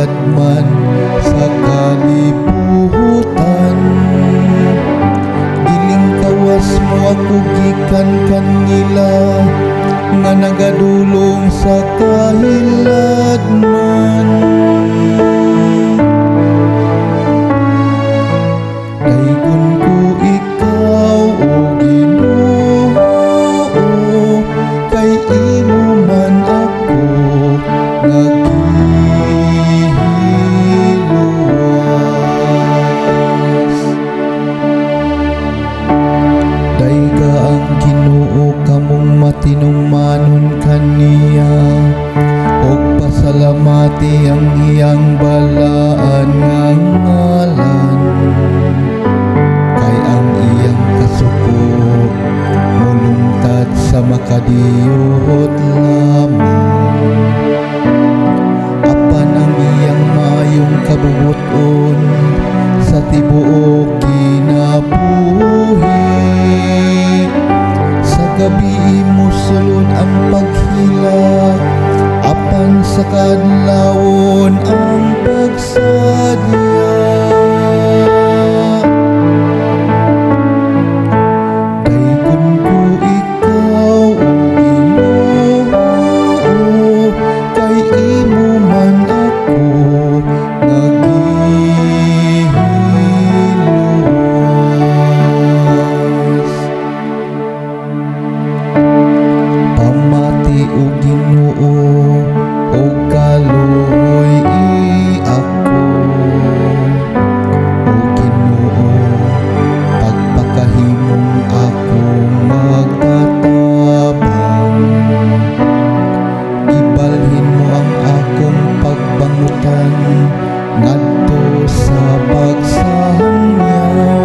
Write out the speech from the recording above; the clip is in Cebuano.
kahiladman sa kalibutan. Gilingkawas mo ako gikan kanila nga nagadulong sa kahiladman. Daygon ko ikaw, O Ginoo, kay imo man ako nga giluwas. Dayga ang Ginoo, kamong matinungmanon kaniya, ug pasalamati ang iyang balaan nga ngalan. Kay ang iyang kasuko mulungtad sa makadiyot lamang. Apan ang iyang maayong kabubut-on sa tibuok kinabuhi. Sa gabii mosulod ang paghilak, apan sa kaadlawon ang pagsadya. Daygon ko ikaw, O Ginoo, kay imo man ako nga giluwas. Pamati, O Ginoo, ug kaluoy ako. O Ginoo, pagpakahimong akong magtatabang. Ibalhin mo ang akong pagbangutan ngadto sa pagsangyaw.